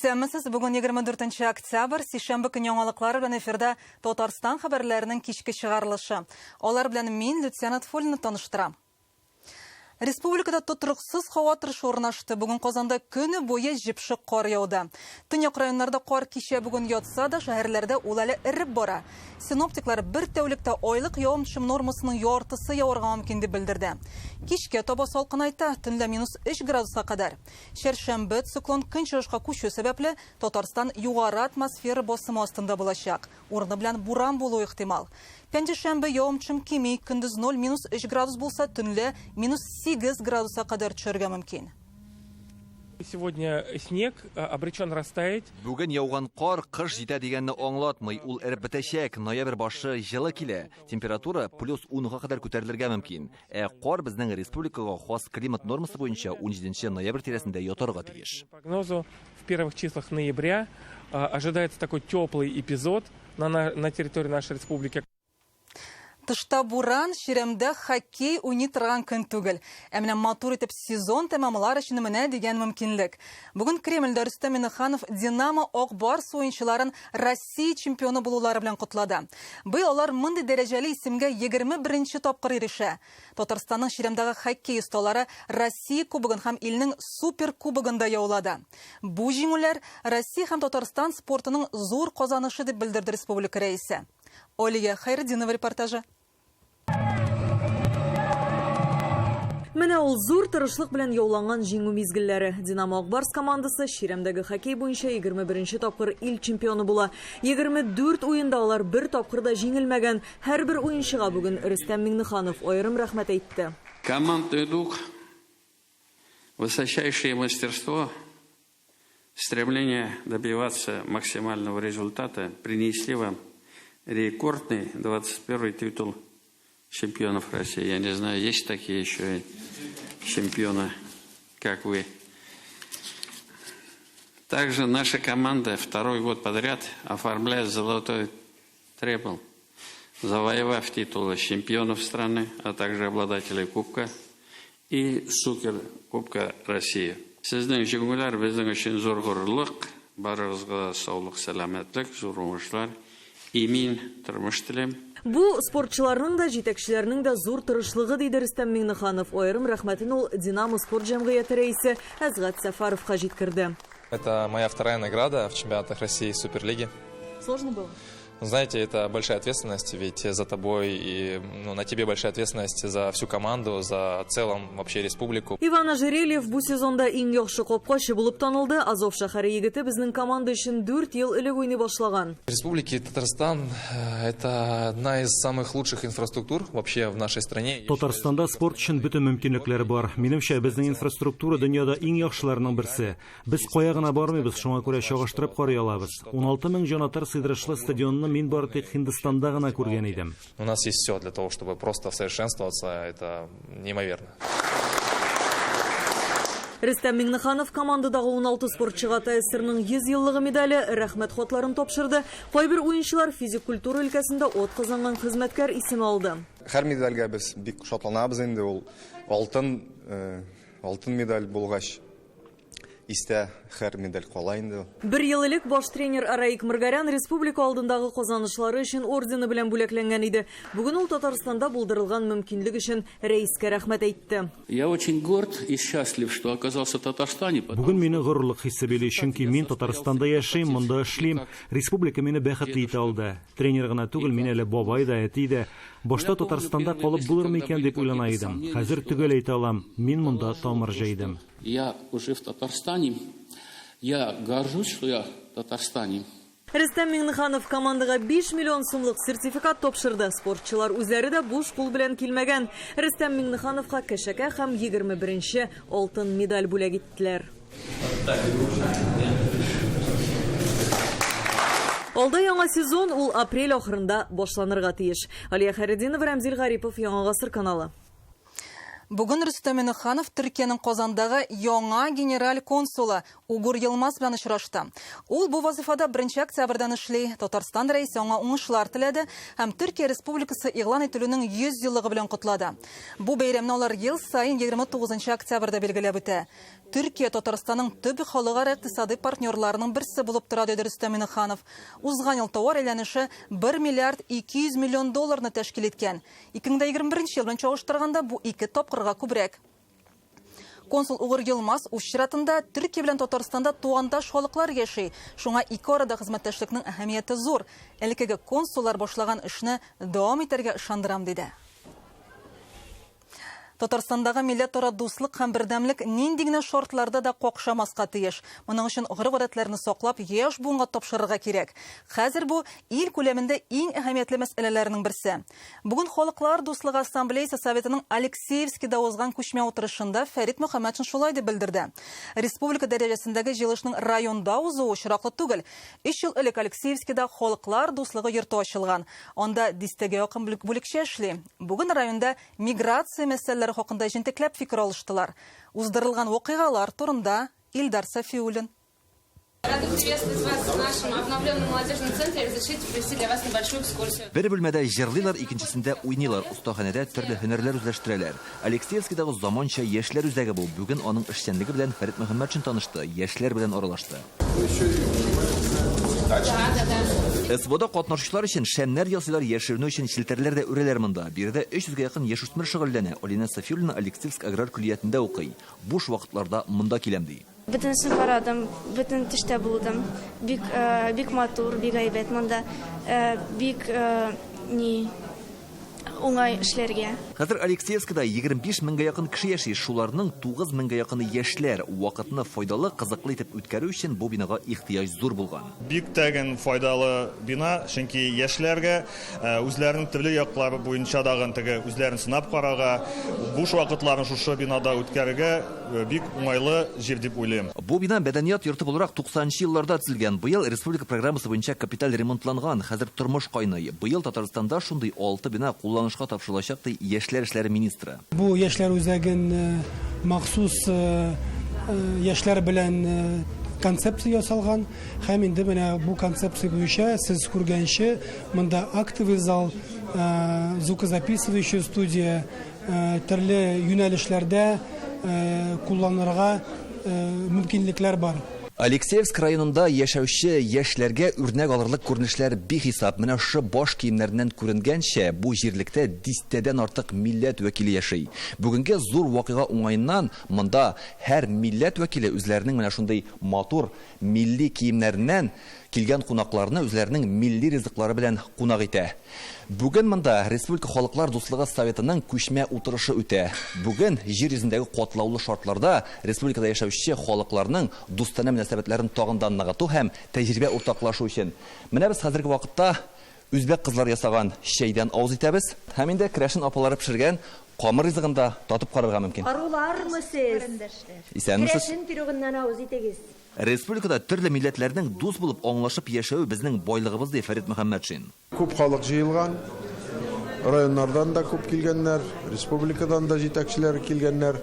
Исәнмесез, бүген 24 октябрь, сишәмбе көн яңалыклары белән эфирда Татарстан хәбәрләренең кичке чыгарылышы. Алар белән мин, Люция Нотфуллина, таныштырам. Республикада тотрыксыз һава торышы урнашты. Бүген Казанда көне буе җепшек кар яуды. Төньяк районнарда кар кичә бүген ятса да, шәһәрләрдә ул әле эреп бара. Синоптиклар бер тәүлектә айлык явым-төшем нормасының яртысы яварга мөмкин дип белдерде. Кичкә таба салкынайта, төнлә минус 3 градуска кадәр. Чәршәмбе циклон көнчыгышка күчү сәбәпле, Татарстан югары атмосфера басымы астында булачак. Урыны белән буран булуы ихтимал. Пәнҗешәмбе явым-төшем кими, көндез 0 минус 3 градус булса, төнлә минус 8 градуска кадәр төшәргә мөмкин. Сегодня снег обречен растаять. Бүген яуган кар кыш җитә дигәнне аңлатмый, ул эреп бетәчәк. Ноябрь башы җылы килә. Температура плюс унга кадәр күтәрелергә мөмкин. Ә кар безнең республикага хас климат нормасы буенча унҗиденче ноябрь тирәсендә ятарга тиеш. По прогнозу, в первых числах ноября ожидается такой теплый эпизод на, на, на территории нашей республики. Тышта буран, чирәмдә хоккей уйный торган көн түгел. Ә менә матур итеп сезон тәмамлар өчен менә дигән мөмкинлек. Бүген Кремльдә Рөстәм Миннеханов Динамо Ак Барс уенчыларын Россия чемпионы булулары белән котлады. Быел алар мондый дәрәҗәле исемгә 21 тапкыр ирешә. Татарстанның чирәмдәге хоккей осталары Россия кубогын һәм илнең Суперкубогын да яулады. Бу җиңүләр Россия һәм Татарстан спортының зур казанышы, дип белдерде республика Рәисе. Алия Хәйретдинова репортажы. Менә ул зур тырышлык белән яуланган җиңү мизгелләре. Динамо Ак Барс командасы чирәмдәге хоккей буенча 21 тапкыр ил чемпионы була. 24 уенда алар бер тапкыр да җиңелмәгән. Һәрбер уенчыга бүген Рөстәм Миңнеханов аерым рәхмәт әйтте. Командный дух, высочайшее мастерство, стремление добиваться максимального результата принесли вам рекордный 21-й титул чемпионов России. Я не знаю, есть такие еще чемпионы, как вы. Также наша команда второй год подряд оформляет золотой требл, завоевав титулы чемпионов страны, а также обладателей Кубка и Суперкубка России. Сезнең җиңүләр безнең өчен зур горурлык. Барыгызга да саулык, сәламәтлек, зур уңышлар, имин тормыш телим. Бу, спортчыларның да, җитәкчеләрнең дә зур тырышлыгы, диде Рөстәм Миңнеханов. Аерым рәхмәтен ул Динамо спорт җәмгыяте рәисе Әсгать Сәфәровка җиткерде. Это моя вторая награда в чемпионатах России Суперлиги. Сложно было? Знаете, это большая ответственность, ведь за тобой и ну, на тебе большая ответственность за всю команду, за целом вообще республику. Иван Ожерельев бу сезонда иң яхшы капкачы булып танылды. Азов шәһәре егете безнең команда өчен 4 ел элек уйный башлаган. Республики Татарстан э, это одна из самых лучших инфраструктур вообще в нашей стране. Татарстанда спорт өчен бөтен мөмкинлекләр бар. Минемчә, безнең инфраструктура дөньяда иң яхшыларының берсе. Без кая гына бармыйбыз, шуңа күрә чагыштырып карый алабыз. 16 мең җанатар сыйдырышлы стадионны мин бары тик Һиндстанда гына күргән идем. У нас есть все для того, чтобы просто совершенствоваться, это неимоверно. Рөстәм Миңнеханов командадагы 16 спортчыга ТССРның 100 еллыгы медале, рәхмәт хатларын тапшырды. Кайбер уенчылар физик культура өлкәсендә от казанган хезмәткәр исеме алды. Һәр медальгә без бик шатланабыз инде, ул алтын, э, алтын медаль булгач. Истә һәр медаль кала инде. Бер ел элек баш тренер Араик Маргарян республика алдындагы казанышлары өчен ордены белән бүләкләнгән иде. Бүген ул Татарстанда булдырылган мөмкинлек өчен рәискә рәхмәт әйтте. Я очень горд и счастлив, что оказался в Татарстане. Бүген мине горурлык хисе били, чөнки мин Татарстанда яшим, монда эшлим. Республика мине бәхетле итә алды. Тренер гына түгел, мин әле бабай да, әти дә. Башта Татарстанда калып булырмы икән дип уйлана идем. Хәзер төгәл әйтә алам, мин монда тамыр җәйдем. Я уже в Татарстане. Я горжусь, что я в Татарстане. Рөстәм Миңнеханов командага 5 миллион сумлык сертификат тапшырды. Спортчылар үзләре дә буш кул белән килмәгән. Рөстәм Миңнехановка кәшәкә һәм 21 алтын медаль бүләк иттеләр. Алда яңа сезон, ул апрель ахырында башланырга тиеш. Алия Хәйретдинова, Рәмзил Гарипов, Яңа Гасыр каналы. Бүген Рөстәм Миңнеханов Төркиянең Казандагы яңа генераль консулы Угур Йылмаз белән очрашты. Ул бу вазыйфада 1 октябрьдән эшли. Татарстан рәисе аңа уңышлар теләде һәм Төркия Республикасы игълан ителүнең 100 еллыгы белән котлады. Бу бәйрәмне алар ел саен 29 октябрьдә билгеләп үтә. Төркия Татарстанның төп халыкара икътисадый партнерларының берсе булып тора, диде Рөстәм Миңнеханов. Узган ел товар әйләнеше 1 миллиард 200 миллион долларны тәшкил иткән. 2021 ел белән чагыштырганда бу 2 тапкырга күбрәк. Консул Угур Йылмаз үз чиратында Төркия белән Татарстанда тугандаш халыклар яши. Шуңа ике арада хезмәттәшлекнең әһәмияте зур. Элеккеге консуллар башлаган эшне дәвам итәргә ышандырам, диде. Татарстандагы милләтара дуслык һәм бердәмлек нинди генә шартларда да какшамаска тиеш. Моның өчен гореф-гадәтләрне саклап, яшь буынга тапшырырга кирәк. Хәзер бу ил күләмендә иң әһәмиятле мәсьәләләрнең берсе. Бүген Халыклар дуслыгы ассамблеясы советының Алексеевскида узган күчмә утырышында Фәрит Мөхәммәтшин шулай дип белдерде. Республика дәрәҗәсендәге җыелышның районда узуы очраклы түгел. 3 ел элек Алексеевскида Халыклар дуслыгы йорты ачылган. Анда дистәгә якын бүлекчә эшли. Бүген районда миграция мәсьәләләре хакында җентекләп фикер алыштылар. Уздырылган вакыйгалар турында Илдар Сафиуллин. Рада приветствовать вас в нашем обновленном молодежном центре. Разрешите провести для вас небольшую экскурсию. Бер бүлмәдә җырлыйлар, икенчесендә уйныйлар, остаханәдә төрле һөнәрләр үзләштерәләр. Алексеевскидагы заманча яшьләр үзәге бу. Бүген аның эшчәнлеге белән Фәрит Мөхәммәтшин танышты, яшьләр белән аралашты. СВОда катнашучылар өчен шәмнәр ясыйлар, яшеренү өчен челтәрләр дә үрәләр монда. Биредә 300гә якын яшүсмер шөгыльләнә. Алина Сафиуллина Алексеевск аграр көллиятендә укый. Буш вакытларда монда киләм, ди. Бөтенесен карадым, бөтен төштә булдым. Бик, бик матур, бик әйбәт монда. Бик ни уңай эшләргә. Хәзер Алексеевскида 25 меңгә якын кеше яши. Шуларның 9 меңгә якыны яшьләр. Вакытны файдалы, кызыклы итеп үткәрү өчен бу бинага ихтыяҗ зур булган. Бик тәген файдалы бина, чөнки яшьләргә үзләренең төрле яклары буенча дагын теге үзләрен сынап карарга, буш вакытларын шушы бинада үткәрергә бик уңайлы җир дип уйлыйм. Бу бина мәдәният йорты буларак 90нчы елларда төзелгән. Быел республика программасы буенча капиталь ремонтланган. Хәзер тормыш кайный. Быел Татарстанда шундый 6 бина кулланышка тапшырылачак, ди яшьләр эшләре министры. Бу яшьләр үзәген махсус яшьләр белән концепция ясалган һәм инде менә бу концепция буенча сез күргәнче монда актовый зал, звукозаписывающая студия, төрле юнәлешләрдә кулланырга мөмкинлекләр бар. Алексеевск районында яшәүче яшьләргә үрнәк алырлык күренешләр бихисап. Менә шушы баш киемнәреннән күренгәнчә, бу җирлектә дистәдән артык милләт вәкиле яши. Бүгенге зур вакыйга уңаеннан монда һәр милләт вәкиле үзләренең менә шундый матур милли киемнәреннән килгән кунакларны үзләренең милли ризыклары белән кунак итә. Бүген монда Республика Халыклар дуслыгы советының күчмә утырышы үтә. Бүген җир йөзендәге катлаулы шартларда республикада яшәүче халыкларның дустанә мөнәсәбәтләрен тагын да ныгыту һәм тәҗрибә уртаклашу өчен. Менә без хәзерге вакытта үзбәк кызлар ясаган чәйдән авыз итәбез һәм инде керәшен апалары пешергән камыр ризыгын да татып карарга мөмкин. Арулармы сез? Исәнмесез? Керәшен пирогыннан авыз итегез. Республикада төрле милләтләрнең дус булып аңлашып яшәве безнең байлыгыбыз, ди Фәрит Мөхәммәтшин. Күп халык җыелган, районнардан да күп килгәннәр, республикадан да җитәкчеләр килгәннәр.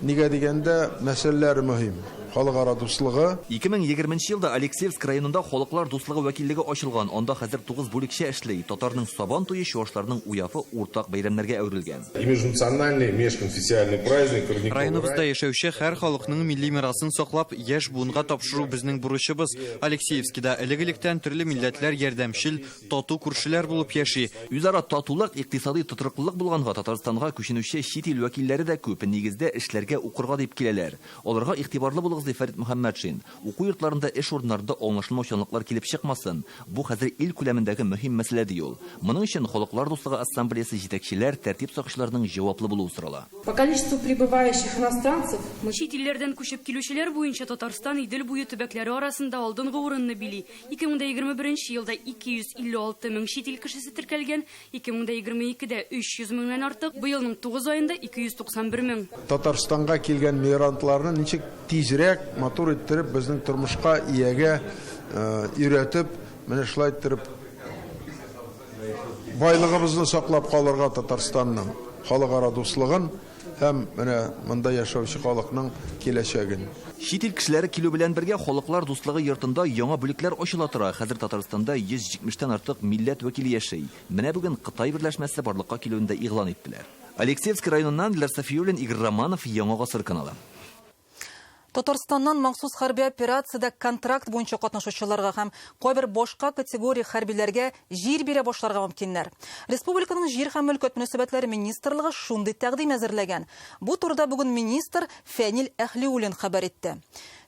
Нигә дигәндә, мәсьәләләр мөһим. Халыкара дуслыгы. 2020 елда Алексеевск районында Халыклар дуслыгы вәкиллеге ачылган. Анда хәзер 9 бүлекчә эшли. Татарның Сабан туе, чуашларның уявы уртак бәйрәмнәргә әверелгән. Межнациональный, межконфессиональный праздник. Районыбызда яшәүче һәр халыкның милли мирасын саклап, яшь буынга тапшыру безнең бурычыбыз. Алексеевскида элек-электән төрле милләтләр ярдәмчел, тату күршеләр булып яши. Үзара татулык, икътисади тотрыклылык булганга Татарстанга күченүче чит ил вәкилләре дә күп. Нигездә эшләргә, укырга дип киләләр. Аларга игътибарлы булыгыз, ди Фәрит Мөхәммәтшин. Уку йортларында, эш урыннарында аңлашылмаучанлыклар килеп чыкмасын. Бу хәзер ил күләмендәге мөһим мәсьәлә, ди ул. Моның өчен Халыклар дуслыгы ассамблеясы җитәкчеләр, тәртип сакчыларының җаваплы булуы сорала. По количеству прибывающих иностранцев мы Чит илләрдән күчеп килүчеләр буенча Татарстан Идел буе төбәкләре арасында алдынгы урынны били. 2021 елда 256 мең чит ил кешесе теркәлгән, 2022-дә 300 меңнән артык, быелның 9 аенда 291 мең. Татарстанга килгән мигрантларны ничек тизрәк матур иттереп безнең тормышка иягә өйрәтеп, менә шулай иттереп байлыгыбызны саклап калырга Татарстанның халыкара дуслыгын һәм менә монда яшәүче халыкның киләчәген. Чит ил кешеләре килү белән бергә Халыклар дуслыгы йортында яңа бүлекләр ачыла тора. Хәзер Татарстанда 170 тән артык милләт вәкиле яши. Менә бүген Кытай берләшмәсе барлыкка килүен дә игълан иттеләр. Алексеевск районыннан Диләр Сафиуллин, Игорь Романов, Яңа гасыр каналы. Татарстаннан махсус хәрби операциядә контракт буенча катнашучыларга һәм кайбер башка категория хәрбиләргә җир бирә башларга мөмкиннәр. Республиканың җир һәм мөлкәт мөнәсәбәтләре министрлыгы шундый тәкъдим әзерләгән. Бу турыда бүген министр Фәнил Әһлиуллин хәбәр итте.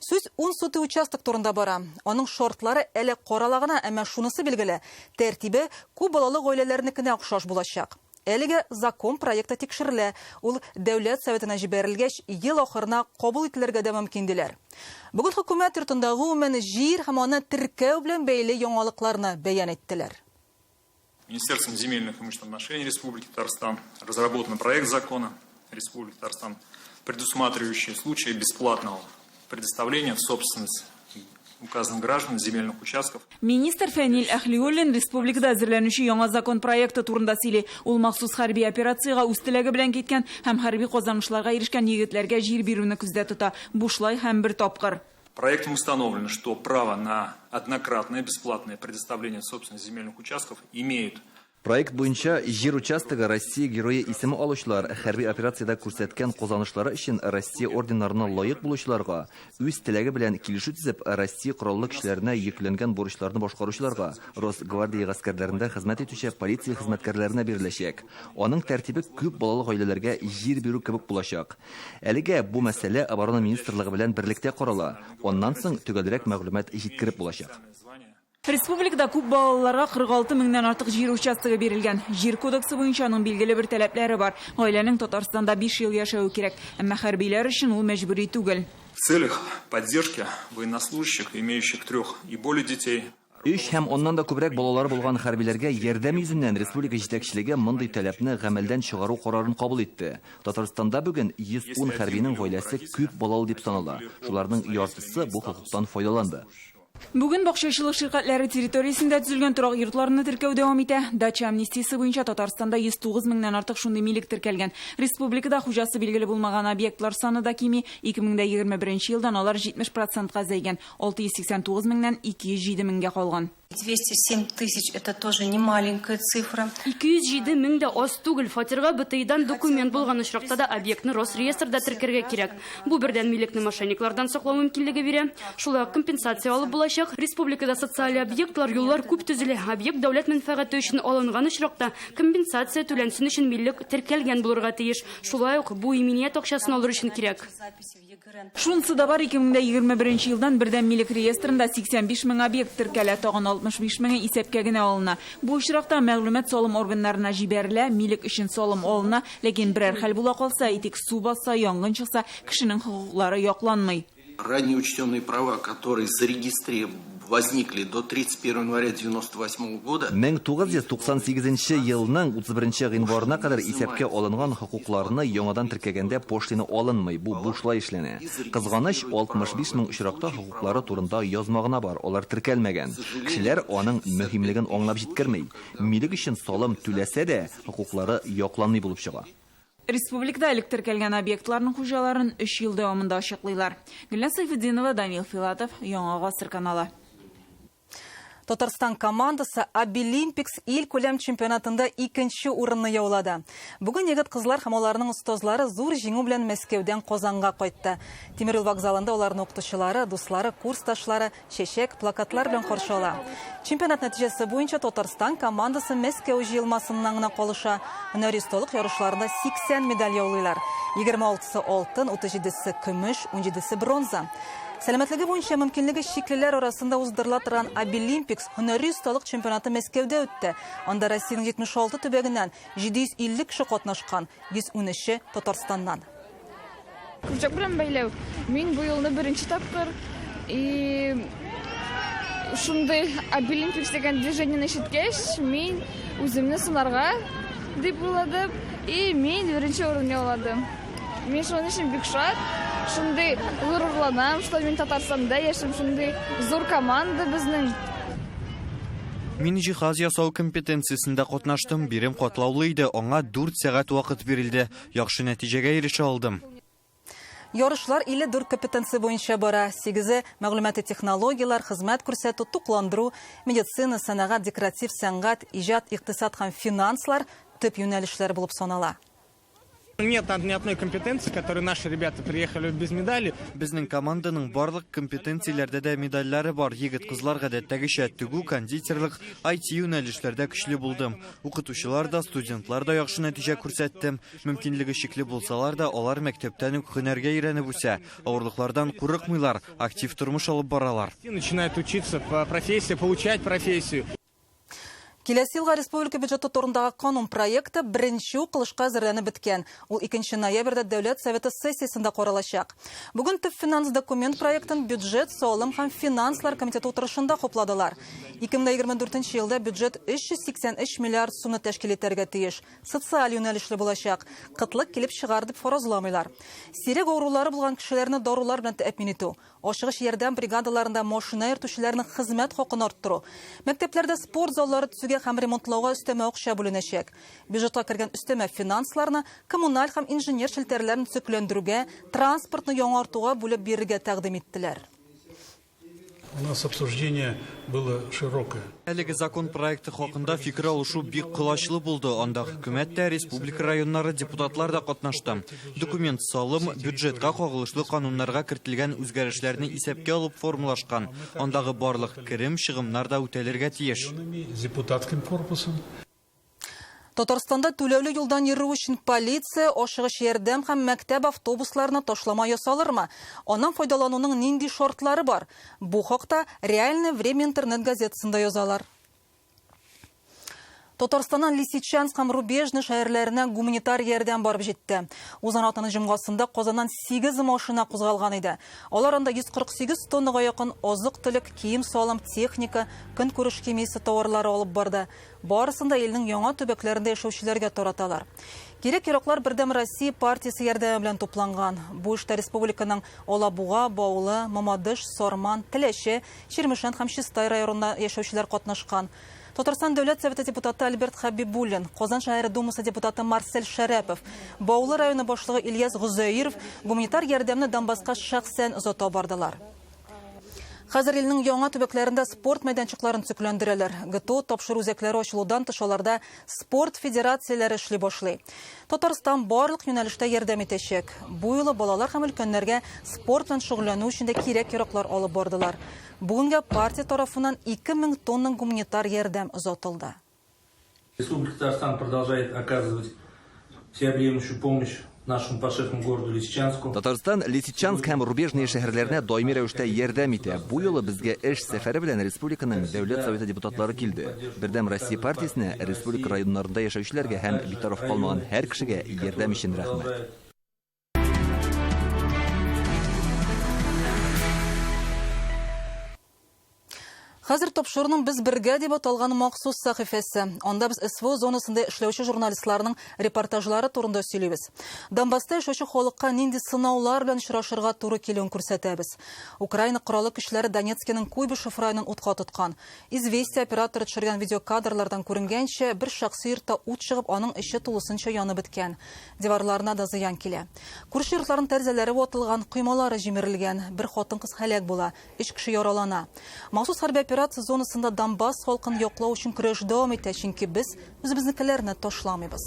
Сүз 10 сотый участок турында бара. Аның шартлары әле карала гына, әмма шунысы билгеле, тәртибе күп балалы гаиләләрнекенә охшаш булачак. Әлегә закон проекты тикшерелә. Ул Дәүләт Советына җибәрелгәч, ел ахырына кабул ителергә дә мөмкин, диләр. Бүген хөкүмәт йортында гомумән җир һәм аны теркәү белән бәйле яңалыкларны бәян иттеләр. Министерством земельных и имущественных отношений Республики Татарстан разработан проект закона Республики Татарстан, предусматривающий случаи бесплатного предоставления в собственность указанных граждан земельных участков. Министр Фәнил Әһлиуллин республикада әзерләнүче яңа закон проекты турында сөйли. Ул махсус хәрби операциягә үз теләге белән киткән һәм хәрби казанышларга ирешкән егетләргә җир бирүне күздә тота. Бушлай һәм бер тапкыр. Проектом установлено, что право на однократное бесплатное предоставление собственных земельных участков имеют Проект буенча җир участогы Россия Герое исеме алучылар, хәрби операциядә күрсәткән казанышлары өчен Россия орденнарына лаек булучыларга, үз теләге белән килешү төзеп, Россия Кораллы көчләренә йөкләнгән бурычларны башкаручыларга, Росгвардия гаскәрләрендә хезмәт итүче полиция хезмәткәрләренә биреләчәк. Аның тәртибе күп балалы гаиләләргә җир бирү кебек булачак. Әлегә бу мәсьәлә Оборона министрлыгы белән берлектә карала. Аннан соң төгәлрәк мәгълүмат җиткереп булачак. Республикада күп балалыларга 46 меңнән артык җир участогы бирелгән. Җир кодексы буенча аның билгеле бер таләпләре бар. Гаиләнең Татарстанда 5 ел яшәве кирәк. Әмма хәрбиләр өчен ул мәҗбүри түгел. В целях поддержки военнослужащих, имеющих трех и более детей, Өч һәм аннан да күбрәк балалары булган хәрбиләргә ярдәм йөзеннән республика җитәкчелеге мондый таләпне гамәлдән чыгару карарын кабул итте. Татарстанда бүген 110 хәрбинең гаиләсе күп балалы дип санала. Шуларның яртысы бу хокуктан файдаланды. Бүген бакчачылык ширкәтләре территориясендә төзелгән торак йортларны теркәү дәвам итә. Дача амнистиясе буенча Татарстанда 109 меңнән артык шундый милек теркәлгән. Республикада хуҗасы билгеле булмаган объектлар саны да кими. 2021 елдан алар 70 процентка азайган. 689 меңнән 207 меңгә калган. 207 тысяч – это тоже не маленькая цифра. 207 мең дә аз түгел. Фатирга БТИдан документ булган очракта да объектны Росреестрда теркәргә кирәк. Бу бердән милекне мошенниклардан саклау мөмкинлеге бирә. Шулай ук компенсация алып булачак. Республикада социаль объектлар, юллар күп төзелә. Объект дәүләт мәнфәгате өчен алынган очракта компенсация түләнсен өчен милек теркәлгән булырга тиеш. Шулай ук бу иминият акчасын алыр өчен кирәк. Шунысы да бар, 2021 елдан бердәм милек реестрында 85 мең объект теркәлә, тагын 65 меңе исәпкә генә алына. Бу очракта мәгълүмат салым органнарына җибәрелә, милек өчен салым алына, ләкин берәр хәл була калса, әйтик, су басса, янгын чыкса, кешенең хокуклары якланмый. Ранее учтенные права, которые зарегистрированы, возникли до 31 января 1998 года. 1998 елның 31 гыйнварына кадәр исәпкә алынган хокукларны яңадан теркәгәндә пошлина алынмый, бу бушлай эшләнә. Кызганыч, 65 мең очракта хокуклары турында язма гына бар, алар теркәлмәгән. Кешеләр аның мөһимлеген аңлап җиткерми. Милек өчен салым түләсә дә, хокуклары якланмый булып чыга. Республикада элек теркәлгән объектларның хуҗаларын 3 ел дәвамында ачыклыйлар. Гөлназ Сайфетдинова, Данил Филатов, Яңа гасыр каналы. Татарстан командасы Абилимпикс ил күләм чемпионатында икенче урынны яулады. Бүген егет кызлар һәм аларның остазлары зур җиңү белән Мәскәүдән Казанга кайтты. Тимер юл вокзалында аларны укытучылары, дуслары, курсташлары чәчәк, плакатлар белән каршы ала. Чемпионат нәтиҗәсе буенча Татарстан командасы Мәскәү җыелмасыннан гына калыша. Һөнәри осталык ярышларында 80 медаль яулыйлар. 26-сы алтын, 37-се көмеш, 17-се бронза. Сәламәтлеге буенча мөмкинлеге чиклеләр арасында уздырыла торган Абилимпикс һөнәри осталык чемпионаты Мәскәүдә үтте. Анда Россиянең 76 төбәгеннән 750 кеше катнашкан, 113-е Татарстаннан. Курчак белән бәйләү. Мин бу елны беренче тапкыр и шундый Абилимпикс дигән движениене ишеткәч, мин үземне сынарга дип уйладым и мин беренче урын яуладым. Мин шуның өчен бик шат, шундый горурланам, что мин Татарстанда яшим, шундый зур команда безнең. Мин җиһаз ясау компетенциясендә катнаштым. Бирем катлаулы иде, аңа 4 сәгать вакыт бирелде. Яхшы нәтиҗәгә ирешә алдым. Ярышлар 54 компетенция буенча бара. 8-е мәгълүмати технологияләр, хезмәт күрсәтү, тукландыру, медицина, сәнәгать, декоратив сәнгать, иҗат, икътисад һәм финанслар төп юнәлешләр булып санала. Нет ни одной компетенции, которой наши ребята приехали без медали. Безнең команданың барлык компетенцияләрдә дә медальләре бар. Егет-кызлар гадәттәгечә тегү, кондитерлык, IT юнәлешләрдә көчле булды. Укытучылар да, студентлар да яхшы нәтиҗә күрсәтте. Мөмкинлеге чикле булсалар да, алар мәктәптән үк һөнәргә өйрәнеп үсә. Авырлыклардан курыкмыйлар, актив тормыш алып баралар. Начинают учиться по профессии, получать профессию. Киләсе елга республика бюджеты турындагы канун проекты беренче укылышка әзерләнеп беткән. Ул 2 ноябрьдә Дәүләт Советы сессиясендә каралачак. Бүген төп финанс документ проектын бюджет, салым һәм финанслар комитеты утырышында хупладылар. 2024 елда бюджет 383 миллиард сумны тәшкил итәргә тиеш. Социаль юнәлешле булачак. Кытлык килеп чыгар дип фаразламыйлар. Сирәк авырулары булган кешеләрне дарулар белән тәэмин итү, ашыгыч ярдәм бригадаларында машина йөртүчеләрнең хезмәт хакын арттыру, мәктәпләрдә спорт заллары төзүгә һәм ремонтлауга өстәмә акча бүленәчәк. Бюджетка кергән өстәмә финансларны коммуналь һәм инженер челтәрләрен төзекләндерүгә, транспортны яңартуга бүлеп бирергә тәкъдим иттеләр. У нас обсуждение было широкое. Әлеге закон проекты хакында фикер алышу бик колачлы булды. Анда хөкүмәт тә, республика районнары депутатлар да катнашты. Документ салым, бюджетка кагылышлы кануннарга кертелгән үзгәрешләрне исәпкә алып формалашкан. Андагы барлык керем, чыгымнар да үтәлергә тиеш. С депутатским корпусом. Татарстанда түләүле юлдан йөрү өчен полиция, ашыгыч ярдәм һәм мәктәп автобусларына ташлама ясалырмы? Аннан файдалануның нинди шартлары бар? Бу хакта Реальное время интернет газетасында язалар. Татарстаннан Лисичанск һәм Рубежный шәһәрләренә гуманитар ярдәм барып җитте. Узган атнаның җомгасында Казаннан 8 машина кузгалган иде. Алар анда 148 тоннага якын азык-төлек, кием-салым, техника, көнкүреш химиясе товарлары алып барды. Барысын да илнең яңа төбәкләрендә яшәүчеләргә тараталар. Кирәк-яраклар Бердәм Россия партиясе ярдәме белән тупланган. Бу эштә республиканың Алабуга, Баулы, Мамадыш, Сарман, Теләче, Чирмешән һәм Чистай районында яшәүчеләр катнашкан. Татарстан Дәүләт Советы депутаты Альберт Хабибуллин, Казан шәһәре Думасы депутаты Марсель Шәрәпов, Баулы районы башлыгы Ильяс Гозәиров гуманитар ярдәмне Донбасска шәхсән озата бардылар. Хәзер илнең яңа төбәкләрендә спорт мәйданчыкларын төзекләндерәләр. ГТО тапшыру үзәкләре ачылудан тыш аларда спорт федерацияләре эшли башлый. Татарстан барлык юнәлештә ярдәм итәчәк. Бу юлы балалар һәм өлкәннәргә спорт белән шөгыльләнү өчен дә кирәк-яраклар алып бардылар. Бүгенгә партия тарафыннан 2000 тонна гуманитар ярдәм озатылды. Республика Татарстан продолжает оказывать всеобъемлющую помощь нашему подшефному городу Лисичанску. Татарстан Лисичанск һәм Рубежный шәһәрләренә даими рәвештә ярдәм итә. Бу юлы безгә эш сәфәре белән республиканың Дәүләт Советы депутатлары килде. Бердәм Россия партиясенә республика районнарында яшәүчеләргә һәм битараф калмаган һәр кешегә ярдәм өчен рәхмәт. Хәзер тапшыруның Без бергә дип аталган махсус сәхифәсе. Анда без СВО зонасында эшләүче журналистларның репортажлары турында сөйлибез. Донбасста яшәүче халыкка нинди сынаулар белән очрашырга туры килүен күрсәтәбез. Украина кораллы көчләре Донецкиның Куйбышев районын утка тоткан. Известия операторы төшергән видеокадрлардан күренгәнчә, бер шәхси йортта ут чыгып, аның эче тулысынча янып беткән. Диварларына да зыян килә. Күрше йортларның тәрәзәләре ватылган, коймалары җимерелгән. Бер хатын-кыз һәлак була, өч кеше яралана. Махсус хәрби операция зонасында Донбасс халкын яклау өчен көрәш дәвам итә, чөнки без үзебезнекеләрне ташламыйбыз.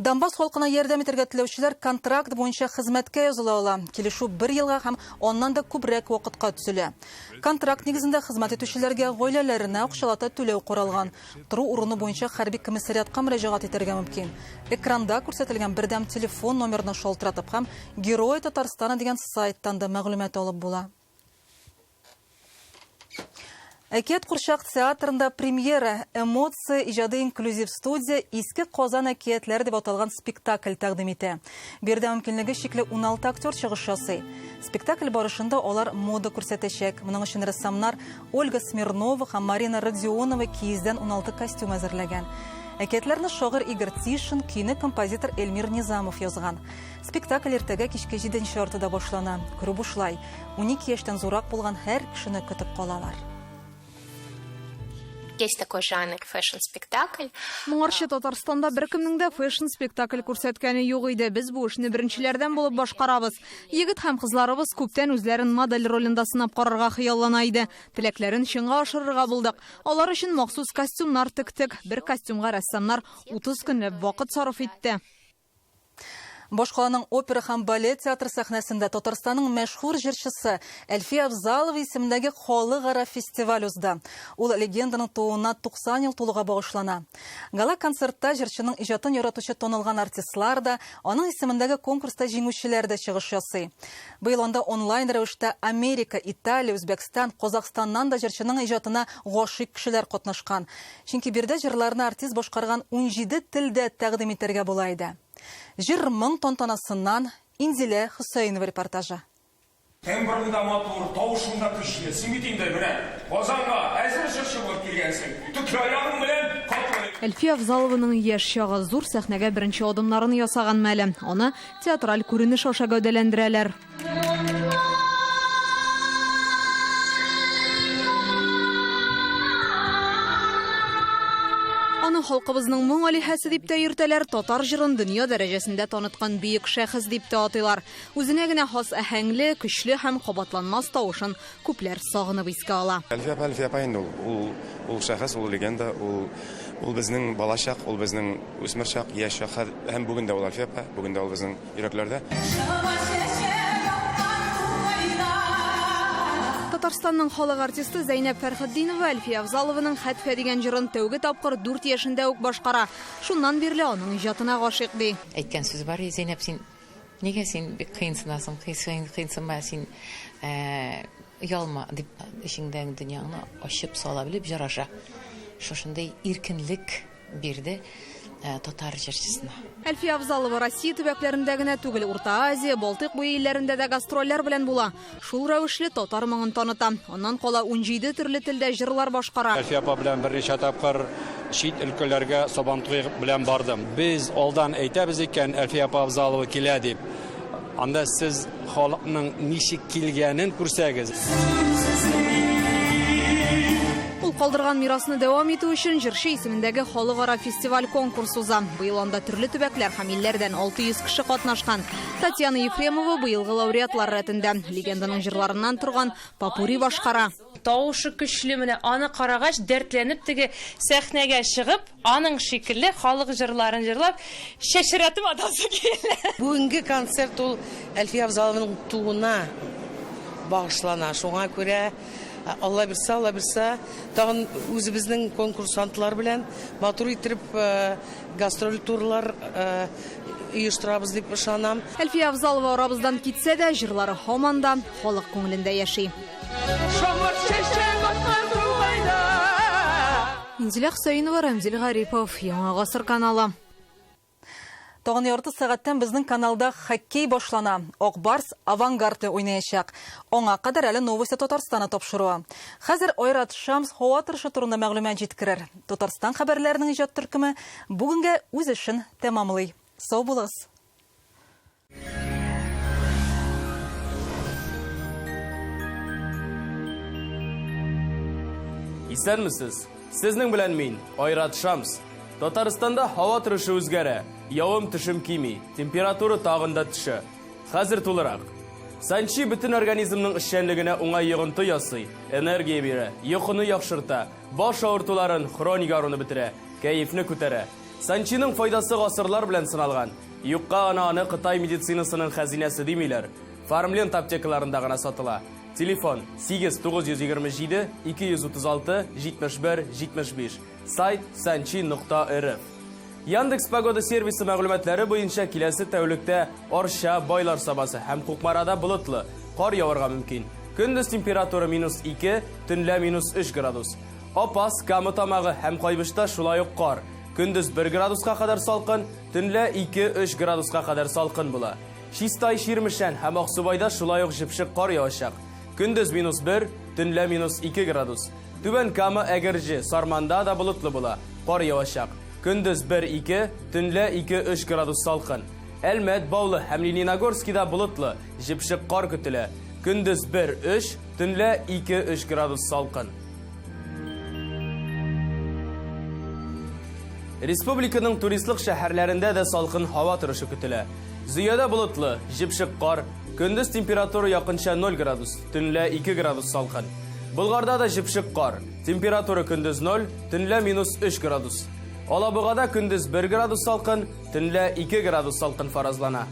Донбасс халкына ярдәм итәргә теләүчеләр контракт буенча хезмәткә языла ала. Килешү бер елга һәм аннан да күбрәк вакытка төзелә. Контракт нигезендә хезмәт итүчеләргә гаиләләренә акчалата түләү каралган. Тору урыны буенча хәрби комиссариатка мөрәҗәгать итәргә мөмкин. Экранда күрсәтелгән бердәм телефон номерына шалтыратып һәм Герои Татарстана дигән сайттан да мәгълүмат алып була. Әкият курчак театрында премьера Эмоция иҗади инклюзив студия Иске Казан әкиятләре дип аталган спектакль тәкъдим итә. Биредә мөмкинлеге чикле 16 актер чыгыш ясый. Спектакль барышында алар мода күрсәтәчәк. Моның өчен рәссамнар Ольга Смирнова һәм Марина Родионова киездән 16 костюм әзерләгән. Әкиятләрне шагыйрь Игорь Тишин, көйне композитор Эльмир Низамов язган. Спектакль иртәгә кичке 7:30 башлана. Күрү бушлай. 12 яшьтән зуррак булган һәр кешене көтеп калалар. Есть такой жанр фэшн-спектакль. Моңарчы Татарстанда беркемнең дә фэшн-спектакль күрсәткәне юк иде. Без бу эшне беренчеләрдән булып башкарабыз. Егет һәм кызларыбыз күптән үзләрен модель ролендә сынап карарга хыяллана иде. Теләкләрен чынга ашырырга булдык. Алар өчен махсус костюмнар тектек. Бер костюмга рәссамнар 30 көнләп вакыт сарыф итте. Башкаланың опера һәм балет театры сәхнәсендә Татарстанның мәшһүр җырчысы Әлфия Авзалова исемендәге халыкара фестиваль узды. Ул легенданың тууына 90 ел тулуга багышлана. Гала-концертта җырчының иҗатын яратучы танылган артистлар да, аның исемендәге конкурста җиңүчеләр дә чыгыш ясый. Быел анда онлайн рәвештә Америка, Италия, Үзбәкстан, Казахстаннан да җырчының иҗатына гашыйк кешеләр катнашкан. Чөнки биредә җырларны артист башкарган 17 телдә тәкъдим итәргә була иде. Җыр-моң тантанасыннан Инзилә Хөсәенова репортажы. Тембрың да матур, тавышың да көчле. Син бит инде менә Казанга әзер җырчы булып килгәнсең. Төкле аягың белән катлы. Әлфия Авзалованың яшь чагы, зур сәхнәгә беренче адымнарын ясаган мәле. Аны театраль күренеш аша гәүдәләндерәләр. Аны халкыбызның моң алиһәсе дип тә йөртәләр, татар җырын дөнья дәрәҗәсендә таныткан бөек шәхес дип тә атыйлар. Үзенә генә хас әһәңле, көчле һәм кабатланмас тавышын күпләр сагынып искә ала. Әлфия апа, Әлфия апа инде ул. Ул, ул шәхес, ул легенда, ул, ул безнең балачак, ул безнең үсмер чак, яшь чак һәм бүген дә ул Әлфия апа, бүген дә ул безнең йөрәкләрдә. Татарстанның халык артисты Зәйнәб Фәрхетдинова Әлфия Авзалованың Хәтфә дигән җырын тәүге тапкыр 4 яшендә үк башкара. Шуннан бирле аның иҗатына гашыйк ди. Әйткән сүз бар, Зәйнәб, син нигә син бик кыенсынасың, кыенсынма, син оялма дип эчеңдәге дөньяңны ачып сала белеп җыр аша. Шушындый иркенлек бирде татар җырчысына. Әлфия Авзалова Россия төбәкләрендә генә түгел, Урта Азия, Балтыйк буе илләрендә дә гастрольләр белән була. Шул рәвешле татар моңын таныта. Аннан кала 17 төрле телдә җырлар башкара. Әлфия апа белән берничә тапкыр чит өлкәләргә Сабантуй белән бардым. Без алдан әйтәбез икән, Әлфия апа Авзалова килә дип. Анда сез халыкның ничек килгәнен күрсәгез. Ул калдырган мирасны дәвам итү өчен җырчы исемендәге халыкара фестиваль конкурс уза. Быел анда төрле төбәкләр һәм илләрдән 600 кеше катнашкан. Татьяна Ефремова быелгы лауреатлар рәтендә. Легенданың җырларыннан торган попурри башкара. Тавышы көчле, менә аны карагач, дәртләнеп теге сәхнәгә чыгып, аның шикелле халык җырларын җырлап, чәчрәтеп атасы килә. Бүгенге концерт ул Әлфия Авзалованың тууына багышлана. Шуңа күрә Алла бирсә, Алла бирсә, тагын үзебезнең конкурсантлар белән матур итеп гастроль турлар оештырабыз дип ышанам. Әлфия Авзалова арабыздан китсә дә, җырлары һаман да халык күңелендә яши. Инзилә Хөсәенова, Рәмзил Гарипов, Яңа Гасыр каналы. Тагын ярты сәгатьтән безнең каналда хоккей башлана. Ак Барс Авангард белән уйнаячак. Аңа кадәр әле Новости Татарстана тапшыруы. Хәзер Айрат Шамс һава торышы турында мәгълүмат җиткерер. Татарстан хәбәрләренең иҗат төркеме бүгенгә үз эшен тәмамлый. Сау булыгыз. Исәнмесез. Сезнең белән мин, Айрат Шамс. Татарстанда һава торышы үзгәрә, явым төшем кими, температура тагын да төшә. Хәзер тулырак. Санчи бөтен организмның эшчәнлегенә уңай йогынты ясый, энергия бирә, йокыны яхшырта, баш авыртуларын, хроник авыруны бетерә, кәефне күтәрә. Санчиның файдасы гасырлар белән сыналган. Юкка гына аны Кытай медицинасының хәзинәсе димиләр. Фармленд аптекаларында гына сатыла. Телефон 8 927 236 71 75. Сайт санчи.рф. Яндекс Погода сервисы мәгълүматлары буенча киләсе тәүлектә Арча, Байлар Сабасы һәм Кукмарада болытлы, кар яварга мөмкин. Көндез температура минус 2, төнлә минус 3 градус. Апас, Кама Тамагы һәм Кайбычта шулай ук кар. Көндез 1 градуска кадәр салкын, төнлә 2-3 градуска кадәр салкын була. Чистай, Чирмешән һәм Аксубайда шулай ук җепшек кар явачак. Көндез минус 1, төнлә минус 2 градус. Түбән Кама, Әгерҗе, Сарманда да болытлы була, кар явачак. Көндез 1-2, төнлә 2-3 градус салкын. Әлмәт, Баулы һәм Лениногорскида болытлы, җепшек кар көтелә. Көндез 1-3, төнлә 2-3 градус салкын. Республиканың туристлык шәһәрләрендә дә салкын һава торышы көтелә. Зөядә болытлы, җепшек кар, көндез температура якынча 0 градус, төнлә 2 градус салкын. Болгарда да җепшек кар, температура көндез 0, төнлә минус 3 градус. Алабугада көндез 1 градус салкын, төнлә 2 градус салкын фаразлана.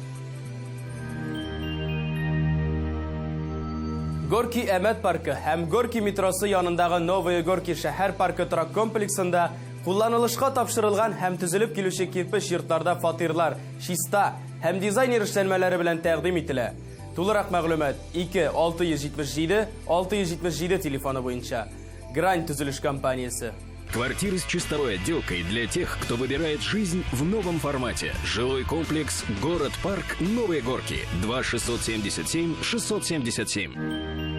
Горки Әмәт паркы һәм Горки метросы янындагы Новые Горки шәһәр паркы торак комплексында кулланылышка тапшырылган һәм төзелеп килүче кирпеч йортларда фатирлар чиста һәм дизайнер эшләнмәләре белән тәкъдим ителә. Тулырак мәгълүмат 2 677 677 телефоны буенча. Грань төзелеш компаниясе. Квартиры с чистовой отделкой для тех, кто выбирает жизнь в новом формате. Жилой комплекс «Город-парк Новые Горки». 2 677 677.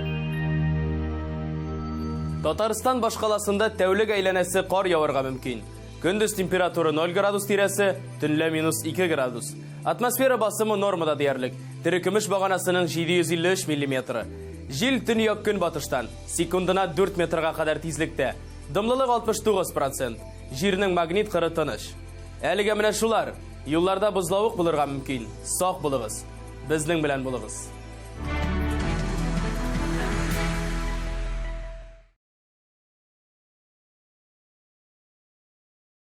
Татарстан башкаласында тәүлек әйләнәсе кар яварга мөмкин. Көндез температура 0 градус тирәсе, төнлә минус 2 градус. Атмосфера басымы нормада диярлек. Терекөмеш баганасының 753 миллиметры. Җил төньяк көнбатыштан, секундына 4 метрга кадәр тизлектә. Дымлылык 69%. Җирнең магнит кыры тыныч. Әлегә менә шулар. Юлларда бозлавык булырга мөмкин. Сак булыгыз. Безнең белән булыгыз.